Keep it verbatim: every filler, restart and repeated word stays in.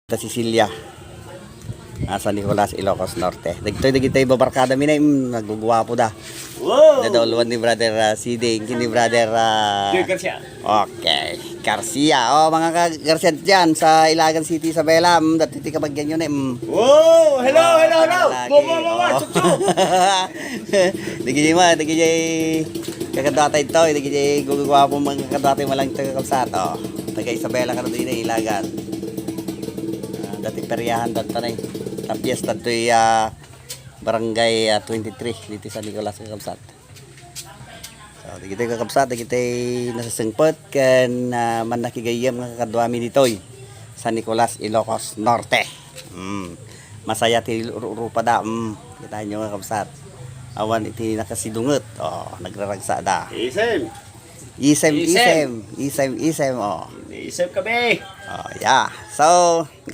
Ta Cecilia. Ah, San Nicolas, Ilocos Norte. Dagitoy, dagitoy babarkada mi na, mm, naguguwapo da. Wow! Nadauloan ni Brother, ah, Siding, ni Brother, ah, Joy Garcia. Okay. Garcia. Oh, mga ka-, Garcia dyan sa Ilagan City, Isabela. Mm, dati ti kabagyan yun eh. Mm. Wow! Hello, hello, hello! Lagi. Wow, wow, wow, wow! Oh. Chup, chup! Dagiti ma, dagiti kakadua tayo ito, dagiti guguwapo mga kakadua tayo malang taga-Kabsat. Oh, taga Isabela ka na din eh, Ilagan. Ah, dati peryahan dati na eh. Tapyas dati, ah, barangay, ah, twenty-three dito sa Nicolas, kakabsat. So, dagiti kakabsat, dagiti nasasengpet ken, ah, mannakigayyem nga kakaduami ditoy San Nicolas, Ilocos Norte. Mm. Masaya ti ru-, rupada. Mm. Kita nyo nga kabsat. Awan iti nakasidunget. Oh, nagraragsa da. Isem. Isem, isem. Isem, isem, isem, oh. Isem kami. Oh, yeah. So,